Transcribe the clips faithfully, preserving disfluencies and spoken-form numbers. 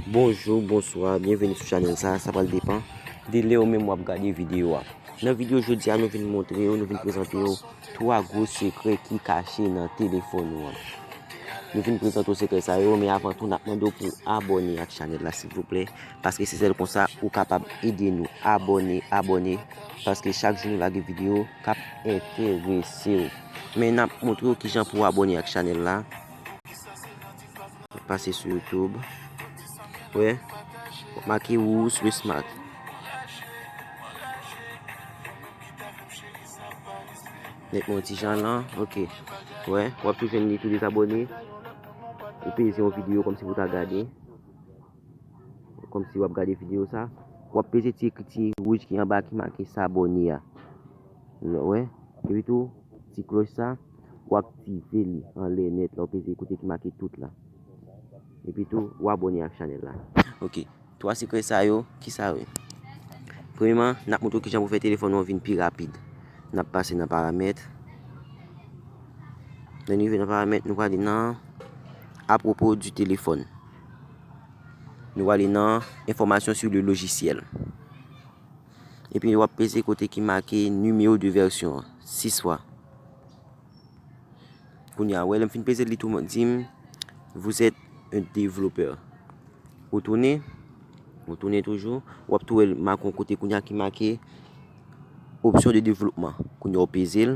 Bonjou, bonswa, byenveni sou chanèl sa. Sa pral depann de lè ou menm w ap gade videyo a. Nan videyo jodi a, nou vin montre w, nou vin prezante w twa gwo sekrè ki kache nan telefòn ou an. Nou vin prezante w sekrè sa yo, men avan tou, n ap mande w pou abòne ak chanèl la, silvouplè, paske se sèl konsa ou kapab ede nou. Abòne, abòne, paske chak jou nou lage videyo k ap enterese w. Men n ap montre w kijan pou w abòne ak chanèl la. Pase sou YouTube. Wè. Make Wous Wesmart. Met mwen ti jan lan. Ok. Wè. W ap tou jwenn li tou dezabòne. Ou peze yon videyo kòmsi pou ta gade. Kòmsi w ap gade videyo sa. W ap peze ti ekriti wouj ki anba ki make s'abonner a. Wè. Epi tou, ti klòch sa, w aktive li anlè nèt la, w peze kote ki make tout la. Epi tou, w abòne ak chanèl la. Ok. Twa sekrè sa yo, ki sa yo ye? Premyèman, n ap montre w kijan pou fè telefòn ou an vin pi rapid. N ap pase nan paramèt. Lè n rive nan paramèt, nou prale nan à propos du téléphone. Nou prale nan information sur le logiciel. Epi w ap peze kote ki make numéro de version an, sis fwa. Kounye a, wè, lè m fin peze li tou, di m, vous êtes un développeur. Ou tounen, ou tounen toujou, w ap tou wè l make yon kote kounye a ki make option de développement. Kounye a, w peze l.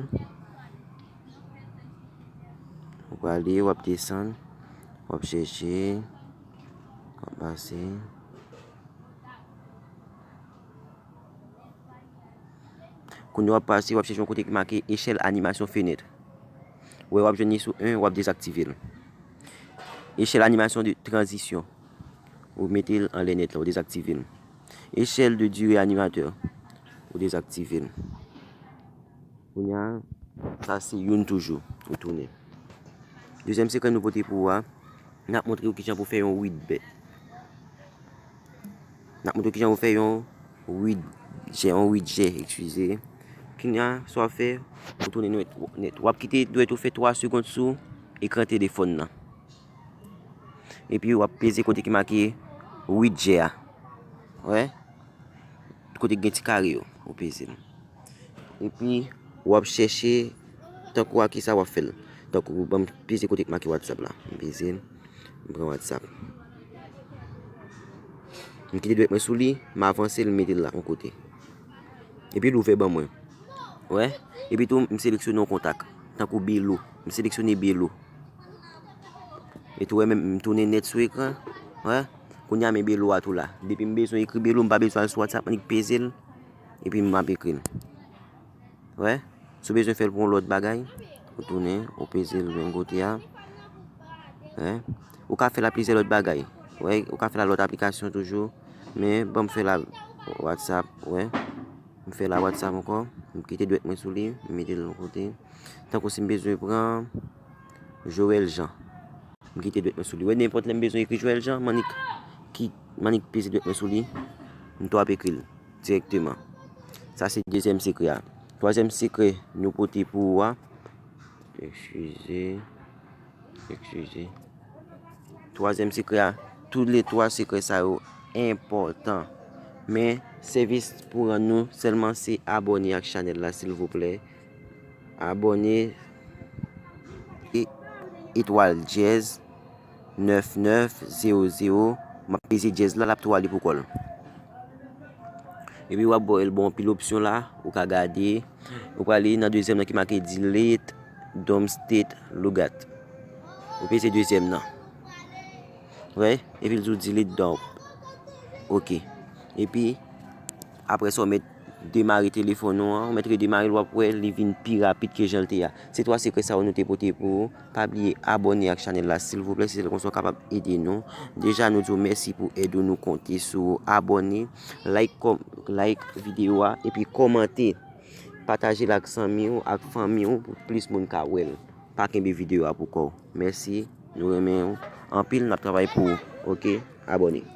Ou prale, w ap desann, w ap chèche, w ap pase. Kounye a w ap pase, w ap chèche yon kote ki make échelle animation fenêtre. Wè, w ap jwenn li sou en, w ap dezaktive l. Échelle animation de transition. Ou mete l anlè nèt la, ou dezaktive l. Échelle de durée animateur. Ou dezaktive l. Kounye a, sa se youn toujou. Ou tounen. Dezyèm sekrè nou pote pou ou a, n ap montre w kijan pou fè yon widget. N ap montre w kijan pou fè yon widget, yon widget, eskize. Kounye a, sa w ap fè, ou tounen nèt, nèt. W ap kite dwèt ou fè twa segond sou ekran telefòn nan. Epi w ap peze kote ki make widget a. Wè? Kote ki gen ti kare yo, ou peze l. Epi, w ap chèche, tankou a kisa w ap fè l. Tankou, ban m peze kote k make WhatsApp la. M peze l, m pran WhatsApp. M kite dwèt mwen sou li, m avanse l, m mete l la yon kote. Epi l ouvè ban mwen. Wè? Epi tou, m seleksyone yon kontak. Tankou Belo. M seleksyone Belo. E tou, wè, menm, m tounen nèt sou ekran. Wè? Kounye a, men Belo a tou la. Depi m bezwen ekri Belo, m pa bezwen al sou WhatsApp, m annik peze l. Epi m ap ekri l. Wè? Si w bezwen fè l pou yon lòt bagay, ou tounen, ou peze l menm kote a. Wè? Ou ka fè l a plizyè lòt bagay. Wè? Ou ka fè l a lòt aplikasyon toujou. Men, ban m fè l a WhatsApp, wè. M fè l a WhatsApp ankò. M kite dwèt mwen sou li, m mete l yon kote. Tankou si m bezwen pran Joël Jean. M kite dwèt mwen sou li. Wè, nenpòt lè m bezwen ekri Joël Jean, m annik ki, m annik peze dwèt mwen sou li. M tou ap ekri l dirèkteman. Sa se dezyèm sekrè a. Twazyèm sekrè nou pote pou ou a. Eskize. Eskize. Twazyèm sekrè a. Tout le twa sekrè sa yo enpòtan. Men, sèvis pou rann nou sèlman se abòne ak chanèl la, silvouplè. Abòne e, etwal dyèz nèf nèf zewo zewo. M ap peze dyèz la, l ap tou ale pou kò l. Epi w ap wè l ba w anpil opsyon la, ou ka gade. Ou prale nan dezyèm nan ki make Delete Domestic Logout. Ou peze dezyèm nan. Wè, epi l di w Delete Dump. Ok. Epi, apre sa, w mèt demare telefòn ou an, ou mèt redemare l, w ap wè li vin pi rapid ke jan l te ye a. Se twa sekrè sa yo nou te pote pou ou. Pa bliye abòne ak chanèl la, silvouplè, se sèl konsa w kapab ede nou. Deja, nou di w mèsi pou èd ou, nou konte sou ou. Abòne, like, kòm-, like videyo a, epi kòmante. Pataje l ak zanmi w, ak fanmi w, pou plis moun ka wè l. Pa kenbe videyo a pou kò w. Mèsi, nou renmen w anpil, n ap travay pou ou. Ok, abòne.